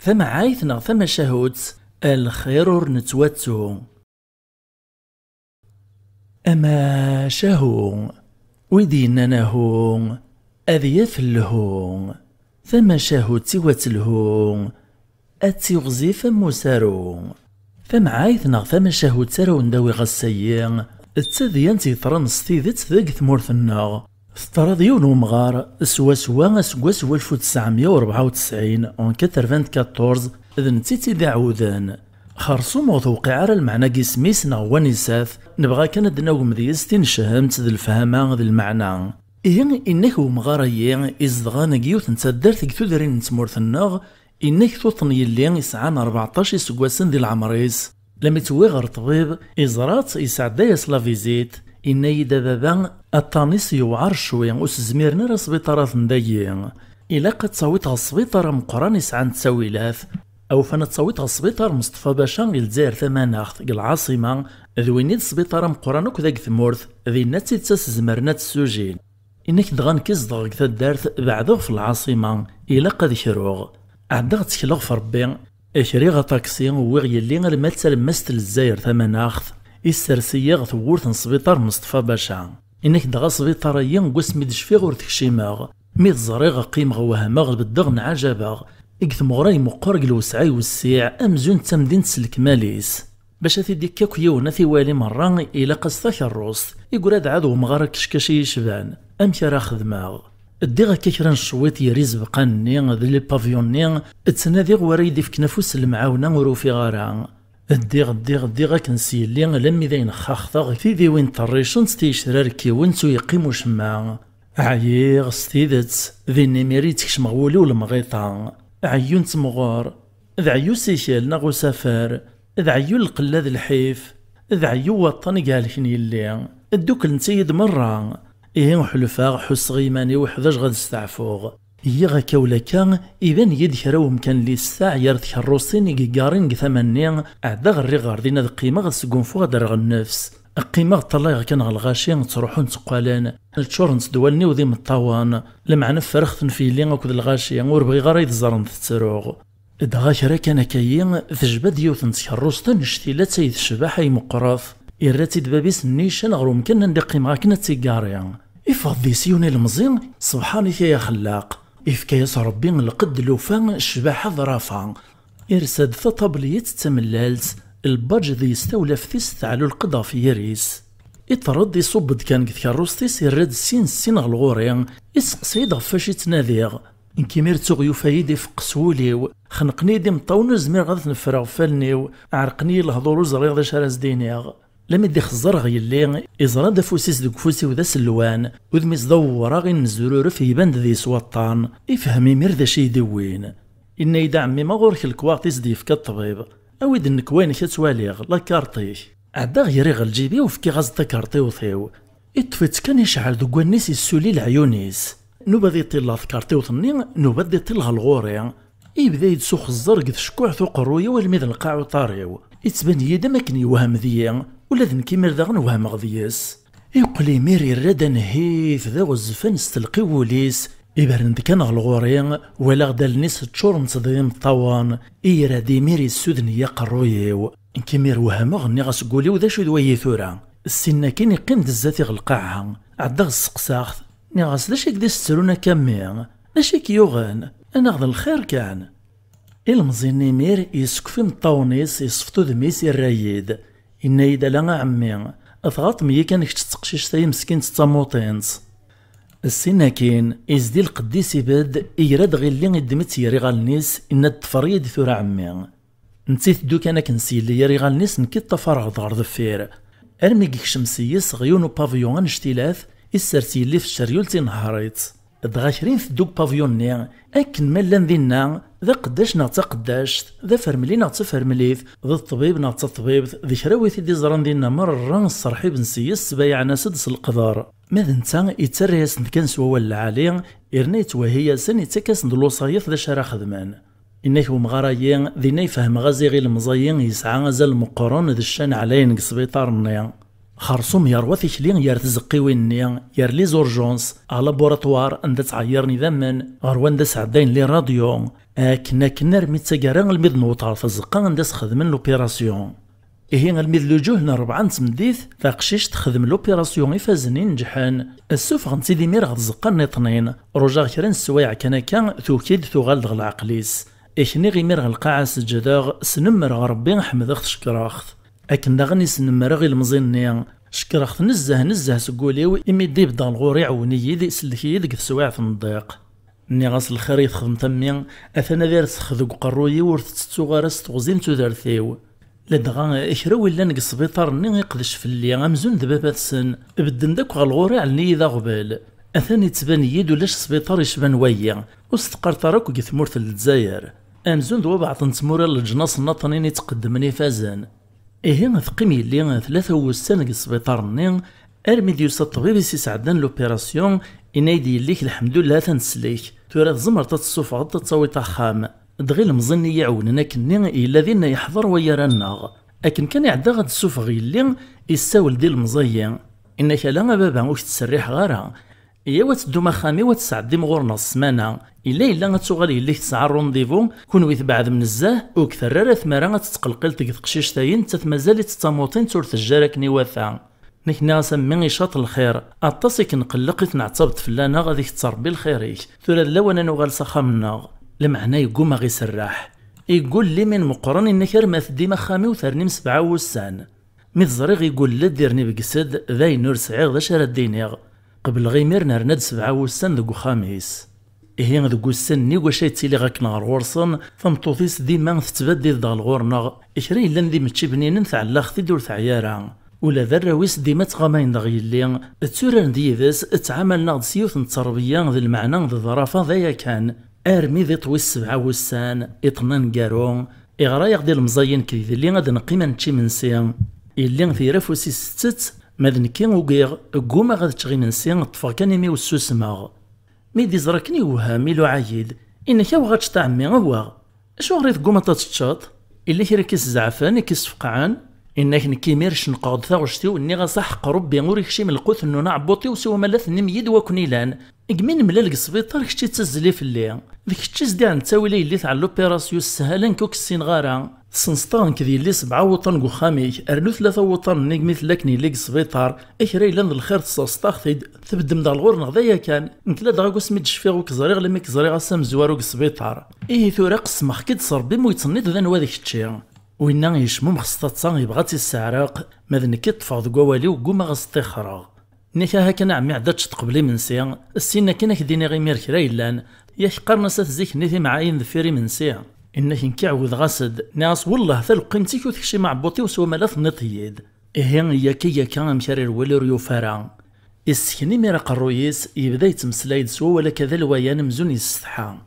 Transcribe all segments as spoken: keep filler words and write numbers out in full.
Tamɛayt neɣ tamacahut, a lxir ur nettwattu. Amacahu, wid yennan ahu, ad yaf lhu. Tamacahut iwat lhu, ad tiɣzif am usaru. Tamɛayt neɣ tamacahut ara wen-d-awiɣ ass-agi, d tadyant yeḍran s tidet deg tmurt-nneɣ. Teḍra-d yiwen umɣar, swaswa aseggas n walef u tesɛemya u rebɛa u tesɛin, en quatre-vingt-quatorze, d netta i tt-id-iɛawden. Xersum ur tewqiɛ ara lmeɛna n yisem-is neɣ wanisat, nebɣa kan ad d-nagem deg-s tinecḥemt d lefhama d lmeɛna. Ihi, inna-k umɣar-agi izedɣen deg yiwet n taddart deg tudrin n tmurt-nneɣ, inna-k tuṭ n yelli yesɛan rbeɛṭac iseggasen di leɛmer-is, lami t-wwiɣ ɣer ṭṭbib, iẓra-tt, yesɛedda-yas la visite, inna-yi-d: "A baba, aṭṭan-is yewɛer ccwi, ur s-zmiren ara sbiṭarat n dagi. Ilaq ad tawiḍ ɣer sbiṭar ameqqran yesɛan ttawilat. Awfan ad tawiḍ ɣer sbiṭar Mustafa Baca i Lezzayer Tamaneɣt, deg lɛaṣima, d win i d sbiṭar ameqqran akk deg tmurt, dinna d tidet ad s-zemren ad t-ssujin." Inna-k dɣa nekk i zedɣeɣ deg taddart, beɛdeɣ ɣef lɛaṣima, ilaq ad kruɣ. Ɛeddaɣ ttekleɣ ɣef Rebbi, kriɣ aṭaksi, wwiɣ yelli alma d talemmast n Lezzayer Tamaneɣt, issers-iyi ɣer tewwurt n sbiṭar Mustafa Baca. Inna-k dɣa sbiṭar-agi, deg wasmi d-cfiɣ ur t-kcimeɣ. Mi t-ẓriɣ, qqimeɣ wehmeɣ, beddeɣ nɛajabeɣ. Deg tmeɣra yemmeqqer, deg lewseɛ iwessiɛ, amzun d tamdint s lekmal-is. Bac ad t-id-ikk akk yiwen, ad t-iwali merra, ilaq-as takerrust. Iggra-d ɛad wemɣar akeckac i yecban. Amek ara xedmeɣ? Ddiɣ akka kra n cwiṭ ger izebqan-nni d les pavillons-nni, ttnadiɣ wara yi-d-ifken afus n lemɛawna, ur ufiɣ ara. Ddiɣ, ddiɣ, ddiɣ akken s yelli, alammi d ayen xaxteɣ, tidiwin ṭerricent, tigecrar kkiwent, ur yeqqim ucemma. Ɛyiɣ s tidet, din imir i d-tekcem ɣer wul-iw lemɣiṭa. Ɛeyyu n temɣer, d ɛeyyu usikel neɣ usafar, d ɛeyyu n lqella d lḥif, d ɛeyyu n waṭṭan i ihelken yelli. Ddukklent-iyi-d merra. Ihi ḥulfaɣ, ḥusseɣ iman-iw ḥdajeɣ ad steɛfuɣ. Yiɣ akka ula akka, iban-iyi-d kra umkan n listeɛ gar tkerrustin i yeggarin deg tama-nni, ɛeddaɣ rriɣ ɣer din ad qqimeɣ ad sgunfuɣ ad rreɣ nnefs. Qqimeɣ ṭṭalayeɣ kan ɣer lɣaci ttruḥun tteqqalen, ččurent-d wallen-iw d imeṭṭawen, lameɛna ffreɣ-ten f yelli akked lɣaci, ur bɣiɣ ara ad ẓren tettruɣ. Dɣa kra kan akkayi, tejba-d yiwet n tkerrust annect-ilat ay tecbeḥ ay meqqret, irra-tt-id bab-is nnican ɣer umkan anda i qqimeɣ akken ad tt-iggari. Iffeɣ-d deg-s yiwen ilemẓi, ṣebḥan-ik ay axellaq, ifka-yas Rebbi lqedd lufa, ccbaḥa d rafa. Irsa-d taṭabliet d tamellalt, lbaǧ deg-s tawlaft-is teɛlu lqedd ɣef yiri-s. Iṭṭerr-d, iṣubb-d kan deg tkerrust-is, irra-d sin sin ɣer lɣur-i, iseqsa-yi-d ɣef wacu i ttnadiɣ. Nekk imir ttuɣ yufa-yi-d, ifeqqes wul-iw, xenqen-iyi-d imeṭṭawen ur zmireɣ ad ten-ffreɣ ɣef wallen-iw, ɛerqen-iyi lehdur ur ẓriɣ d acu ara s-d-iniɣ. Lami d-ixeẓẓer ɣer yelli, iẓra-d afus-is deg ufus-iw d aselwan, udem-is d awewraɣ, innezzururef, iban-d deg-s waṭṭan, ifhem imir d acu i yi-d-iwwin. Inna-yi-d: "A ɛemmi, ma ɣur-k lekwaɣt i s-d-yefka ṭṭbib, awi-d nnekwa-inek ad twaliɣ, la carte-ik." Ɛeddaɣ, griɣ lǧib-iw, fkiɣ-as-d takerṭiwt-iw. Iṭṭef-itt kan, icɛel deg wallen-is, issuli leɛyun-is. Nuba ad iṭil ɣer tkerṭiwt-nni, nuba ad iṭil ɣer lɣur-i. Ibda-yi-d s uxeẓẓer deg tcekkuḥt uqerruy-iw almi d lqaɛ uṭar-iw. Ittban-iyi-d am akken yewhem deg-i, ula d nekk imir daɣen wehmeɣ deg-s. Iqqel imir irra-d anhit d aɣezzfan s telqi wul-is, ibren-d kan ɣer lɣur-i, walaɣ-d allen-is ččurent d imeṭṭawen, irra-d imir issuden-iyi aqerruy-iw. Nekk imir wehmeɣ, nniɣ-as deg wul-iw: "D acu d wayi tura?" Ssin akin iqqim-d zdat-i ɣer lqaɛa. Ɛeddaɣ sseqsaɣ-t, nniɣ-as: "D acu i k-d-isettrun akka a mmi? D acu i k-yuɣen? Anaɣ d lxir kan?" Ilemẓi-nni imir yessekf imeṭṭawen-is, yesfeḍ udem-is, irra-yi-d. Inna-yi-d: "Ala a ɛemmi, tɣaḍem-iyi kan kečč d teqcict-ayi meskint d tamuṭint." Ssin akin, izdi lqedd-is ibedd, igra-d ɣilli, iddem-itt ger iɣallen-is, inna-d: "Ṭṭfer-iyi-d tura a ɛemmi." Netta iteddu kan akken s yelli ger iɣallen-is, nekk i ṭṭafareɣ-d ɣer deffir. Armi yekcem s-yes ɣer yiwen upaviyun annect-ilat, issers yelli f tceryult, inehher-itt. Dɣa kra iteddu deg upaviyun-nni, akken ma llan dinna, d aqeddac neɣ d taqeddact, d afermli neɣ d tafermlit, d ṭṭbib neɣ d taṭbibt, d kra wi t-id-iẓran dinna merra sserḥiben s-yes, ttbayaɛen-as-d s leqder. Ma d netta, ittarra-yasen-d kan s wawal lɛali, irna yettwehhi-yasen, ittak-asen-d lewṣayat d acu ara xedmen. Inna-k umɣar-agi, dinna i fehmeɣ aziɣ ilemẓi-yi yesɛa azal meqqren d ccan ɛlayen deg sbiṭar-nni. Xersum yerwa tikli ger tzeqqiwin-nni, ger les urgences, ɣer laboratoire anda ttɛeyyiren idammen, ɣer wanda sɛeddayen les radios. Akken akken armi d taggara almi d newweḍ ɣer tzeqqa anda s-xedmen l'opération. Ihi almi d lǧuh n rebɛa n tmeddit, taqcict texdem l'opération ifazen ineǧḥen. Ssufɣen-tt-id imir ɣer tzeqqa nniḍnin. Rujaɣ kra n sswayeɛ kan akka, tuki-d tuɣal-d ɣer leɛqel-is. Kniɣ imir ɣer lqaɛa seǧǧdeɣ, snemmreɣ Rebbi, ḥemdeɣ-t cekkreɣ-t. Akken daɣen i snemmreɣ ilemẓi-nni, cekkreɣ-t nezzeh nezzeh seg wul-iw imi d-ibedd ɣer ɣur-i iɛawen-iyi-d isellek-iyi-d deg teswiɛt n ddiq. Nniɣ-as: "Lxir i txedmeḍ a mmi, atan ad irsex deg uqerruy-iw, ur t-ttettuɣ ara s teɣzi n tudert-iw." Ladɣa kra n win yellan deg sbiṭar-nni iqdec fell-i amzun d baba-tsen, bedden-d akk ɣer ɣur-i, ɛellan-iyi d aɣbel. Atan yettban-iyi-d ulac sbiṭar yecban wayi, ur s-teqqareḍ ara akk deg tmurt n Lezzayer. Amzun d wabeɛḍ n tmura n leǧnas nniḍnin i ttqeddmen ifazen. Ihi teqqim yelli tlata n wussan deg sbiṭar-nni, armi d-yusa ṭṭbib i s-isɛeddan l'opération, yenna-yi-d yelli-k: "Lḥemdullah, atan teslek. Tura tzemreḍ ad tt-tessufɣeḍ, ad tt-tawiḍ axxam." Dɣa ilemẓi-nni i yi-iɛewnen akkenni yella dinna yeḥḍer waygar-nneɣ. Akken kan iɛedda ad d-ssufɣeɣ yelli, issawel-d ilemẓi-yi. Yenna-k: "Ala a baba, ur k-ttserriḥeɣ ara. Iyyaw ad teddum axxam-iw, ad tesɛeddim ɣur-neɣ ssmana. Yella yella ad tuɣal yelli-k tesɛa rendez-vous, kunwi tbeɛdem nezzeh, ur k-terri ara tmara ad tettqelqilt deg teqcict-ayi, nettat mazal-itt d tamuṭint ur tejji ara akken iwata." Nekk nniɣ-as: "A mmi, icaṭ lxir, aṭas i k-nqelleq i tneɛtabeḍ fell-aneɣ, ad ik-tt-Rebbi lxir-ik. Tura d lawan ad nuɣal s axxam-nneɣ." Lameɛna yegguma ɣ-iserreḥ. Yeggul limin meqqren, inna-k: "Arma teddim axxam-iw ternim sebɛa wussan." Mi t-ẓriɣ igull-d, irnibges-d, d ayen ur sɛiɣ d acu ara d-iniɣ. Qebleɣ imir nerna-d sebɛa wussan deg uxxam-is. Ihi deg ussan-nni wacu ay ttiliɣ akken ɣer ɣur-sen, tameṭṭut-is dima tettbaddid-d ɣer ɣur-neɣ, kra yellan d imečči bninen tɛelleɣ-t-id ur teɛya ara. Ula d arraw-is dima ttɣamayen-d ɣer yelli, tturaren-d yid-s, ttɛamalen-aɣ-d s yiwet n tterbiya d lmeɛna d ḍḍrafa d aya kan. Armi d iṭ wis sebɛa wussan, iṭ-nni aneggaru, iɣra-yaɣ-d ilemẓi-yi nekk d yelli ad neqqim ad nečč imensi. Yelli tira afus-is tettett, ma d nekki ugiɣ, ggumaɣ ad ččeɣ imensi, ṭṭfeɣ kan imi-w ssusmeɣ. Mi d-iẓra akken iwehhem, iluɛa-yi-d, inna-k: "Aweɣ ad teččeḍ a ɛemmi, aweɣ! Acuɣer i teggumaḍ ad teččeḍ? Yella kra i k-iszeɛfen, i k-isfeqɛen?" Inna-k: "Nekk imir cenqeɣ-d taɣect-iw, nniɣ-as: 'Aḥeqq Rebbi, ur ikcim lqut-nwen aɛebbuṭ-iw siwa ma la tennim yid-i wakken ilan. Deg mi nemlal deg sbiṭar, kečč i d tazzli fell-i. D kečč i s-d-iɛen ttawil a yelli, tɛell l'opération s sshala, nekk ur k-ssineɣ ara. Tessenseḍ-aɣ nekk d yelli sebɛa wuṭan deg uxxam-ik, rnu tlata wuṭan-nni deg mi tella akken yelli deg sbiṭar, kra yellan d lxir tesseɣseḍ-aɣ-t-id, tbeddem-d ɣer ɣur-neɣ d aya kan. Nekk ladɣa deg wasmi d-cfiɣ ur k-ẓriɣ, lemmi k-ẓriɣ ass amezwaru deg sbiṭar. Ihi tura qesmeɣ-k-id s Rebbi, ma ur yettnit d anwa d kečči.'" Winna yecmummex s taḍsa, yebɣa ad tt-isseɛreq, ma d nekk i ṭṭfeɣ deg wawal-iw, ggumaɣ ad s-ṭṭixreɣ. Nniɣ-ak: "Akken a ɛemmi, ɛedda ad teččeḍ qbel imensi, ssin akken ad k-d-iniɣ imir kra yellan. Yak qqaren-as at zik-nni timɛayin deffir imensi." Inna-k: "Nekk ɛewwdeɣ-as-d, nniɣ-as: 'Wellah, taleqqimt-ik ur tekcim aɛebbuṭ-iw siwa ma la tenniḍ-iyi-d.'" Ihi iyya akka iyya akka, amek ara irwel ur yufi ara. Issken imir aqerruy-is, yebda yettmeslay-d s wawal akka d alwayan amzun yessetḥa.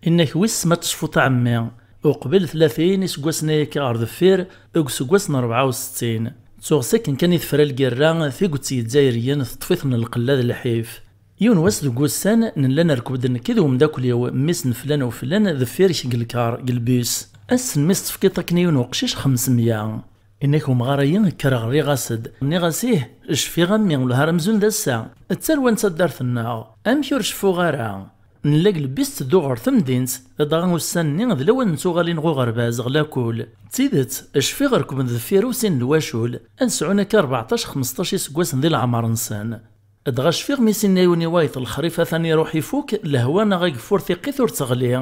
Inna-k: "Wissen ma tecfuḍ a ɛemmi, uqbel tlatin iseggasen ayakka ɣer deffir, deg useggas n rebɛa u settin, ttuɣ sakken kan i tefra lgirra, tigett n Yizzayriyen teṭṭef-iten lqella d lḥif. Yiwen wass deg wussan, nella nerkeb-d nekk d umeddakel-iw, mmi-s n flan u flan, deffir-k deg lkar, deg lbus. Ass-n mi s-tefkiḍ akken i yiwen uqcic xemsemya." Inna-k umɣar-ayi, kkreɣ rriɣ-as-d. Nniɣ-as: "Ih, cfiɣ a mmi, wellah ar amzun d ass-a. Ttaru anta taddart-nneɣ. Amek ur ceffuɣ ara?" Nella deg lbis ttedduɣ ɣer temdint, ladɣa ussan-nni d lawan n tuɣalin ɣer uɣerbaz, ɣer lakul. D tidet, cfiɣ rekben deffir-iw sin n lwacul, ad sɛun akka rbeɛṭac xmesṭac iseggasen di leɛmer-nsen. Dɣa cfiɣ mi s-inna yiwen i wayeḍ: "Lexrif atan iruḥ ifuk, lehwa neɣ ageffur tiqqit ur teɣli."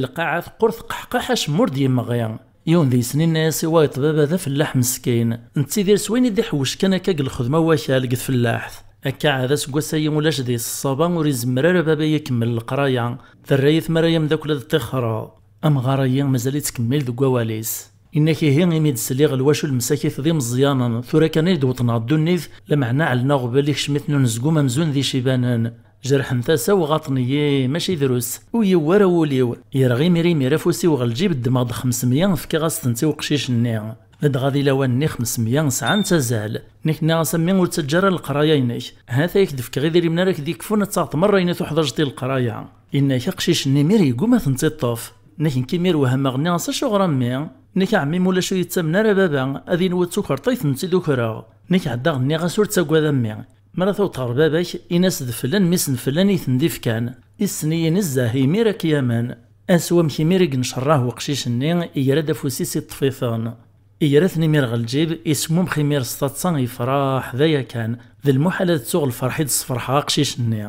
Lqaɛa teqqur teqḥeqaḥ, acemma ur d-yemɣi. Yiwen deg-sen inna-yas i wayeḍ: "Baba d afellaḥ meskin, nettidir s wayen i d-iḥewwec kan akka deg lxedma n wakal deg tfellaḥt. Akka ɛad aseggas-ayi ulac deg-s ṣṣaba, ur izemmer ara baba ad ikemmel leqraya, terra-yi tmara-ya ameddakel ad ṭṭixreɣ." Amɣar-ayi mazal ittkemmil deg wawal-is. Inna-k: "Ihi imi d-sliɣ lwacul msakit d imeẓyanen, tura kan i d-wwḍen ɣer ddunit, lameɛna ɛellen aɣbel, ikcem-iten unezgum amzun d icibanen. Jerḥen tasa-w, ɣaṭen-iyi, mačči drus, ur yiwi ara wul-iw." Yerɣ imir imir afus-iw ɣer lǧib, ddmeɣ-d xemsemya, fkiɣ-as-tent i uqcic-nni. Ladɣa di lawan-nni xemsemya sɛant azal. Nekk nniɣ-as: "A mmi, ur ttaǧǧa ara leqraya-inek. Hat-a ak-d-fkeɣ idrimen ara k-d-ikfun, ad taɣeḍ merra ayen i tuḥdaǧeḍ i leqraya." Inna-k aqcic-nni imir yegguma ad tent-iṭṭef. Nekk, nekk imir wehmeɣ, nniɣ-as: "Acuɣer a mmi?" Nekk a ɛemmi, ma ulac ur yettamen ara baba, ad inwa d tukerḍa i tent-id-ukreɣ. Nekk ɛeddaɣ nniɣ-as: "Ur ttagad a mmi. Mi ara tawḍeḍ ɣer baba-k, in-as d flan, mmi-s n flan i ten-d-ifkan. Issen-iyi nezzeh, imir ad k-yamen." Ass wamek imir i yencerreɛ uqcic-nni, igra-d afus-is iṭṭef-iten. Igra-ten imir ɣer lǧib, ismumx imir s taḍsa, yefreḥ, d aya kan. D lmuḥal ad ttuɣ lferḥ i d-sferḥeɣ aqcic-nni.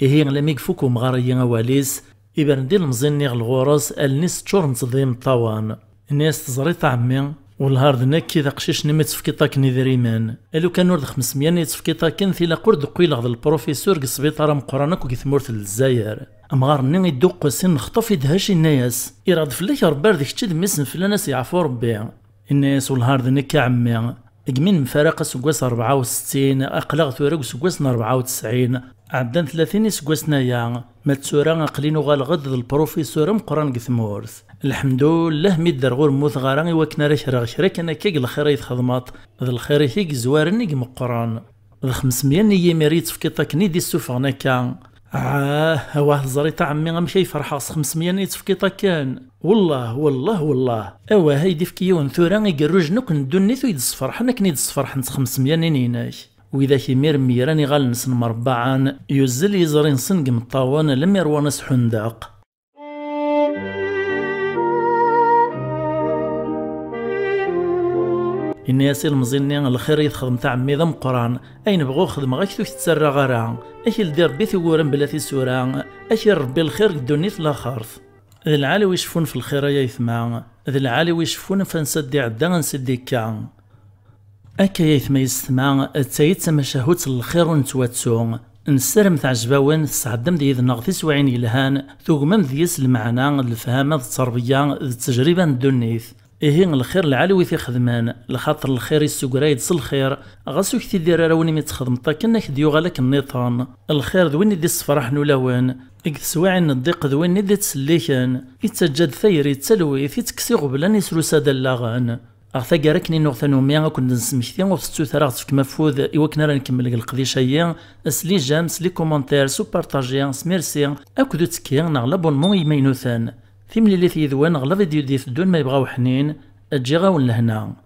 Ihi, lami ifuk umɣar-agi awal-is, ibren-d ilemẓi-nni ɣer ɣur-s, allen-is ččurent d imeṭṭawen. Inna-yas: "Teẓriḍ a ɛemmi, wellah d nekk i d aqcic-nni mi tefkiḍ akken idrimen. A lukan ur d xemsemya i tefkiḍ akken, tilaq ur d-qqileɣ d lprofisur deg sbiṭar ameqqran akk deg tmurt n Lezzayer." Amɣar-nni iduqqes, inexṭef, idhec, inna-yas: "Ireɣ-d fell-ak Rebbi, ar d kečč i d mmi-s n flan, a s-yeɛfu Rebbi." Inna-yas: "Wellah ar d nekk a ɛemmi. Deg mi nemfaraq aseggas rebɛa u settin, aql-aɣ tura deg useggas n rebɛa u tesɛin. Ɛeddan tlatin iseggasen aya, ma d tura aql-in uɣaleɣ-d d lprofisur ameqqran deg tmurt. Lḥemdullah mi d-rɣur mmuteɣ ara i wakken ara kreɣ kra kan akka deg lxir ay txedmeḍ, d lxir-ik i yezwaren i imeqqren." "D xemsemya n yimir i tefkiḍ akken i d-issufɣen akka." "Ah, awah, teẓriḍ a ɛemmi amek ay ferḥeɣ s xemsemya n i tefkiḍ akken. Wellah, wellah, wellah. Awah, ay d-ifk yiwen tura igerrujen akk n ddunit ur yi-d-sferḥen akken i d-sferḥent xemsemya n inek." Widak imir mmegran iɣallen-nsen mrebbaɛen, yuzzel yiẓri-nsen deg imeṭṭawen alammi rwan asḥundeq. Inna-yas ilemẓi-nni: "Lxir i txedmeḍ a ɛemmi d ameqqran, ayen bɣuɣ xedmeɣ-ak-t ur k-ttarraɣ ara. Ak-ildi Rebbi tiwwura mebla tisura, ak-irr Rebbi lxir deg ddunit laxert." D lɛali wi ceffun f lxir ay aytma, d lɛali wi ceffun f ansa d-iɛedda ansa d-ikka. Akka ay aytma yessetma, d tayi d tamacahut n lxir ur nettwattu. Nessarem teɛjeb-awen, tesɛeddam-d yid-neɣ tiswiɛin yelhan, tugmam deg-s lmeɛna d lefhama d tterbiya d ttejriba n ddunit. Ihi lxir lɛali wi t-ixedmen, lxaṭer lxir issugray-d s lxir, ɣas ur k-t-id-irra ara win imi txedmeḍ akken ad k-d-yuɣal akken nniḍen. Lxir d win i d-issefraḥen ulawen, deg teswiɛin n ddiq d win i d-ittselliken, ittaǧǧa-d tayri d talwit, ittekkes iɣeblan, isrusa-d allaɣen. Ɣer taggara akken i nuɣ tanumi ad ken-d-nesmekti, ur tettut ara ɣ-tefkem afud i wakken ara nkemmel deg leqdic-agi, s les j'aime, s les commentaires, s upartaji, s merci, akked uttekki neɣ l'abonnement i yimaynuten. Timlilit yid-wen ɣer la vidéo d-iteddun ma yebɣa uḥnin, ǧǧiɣ-awen lehna.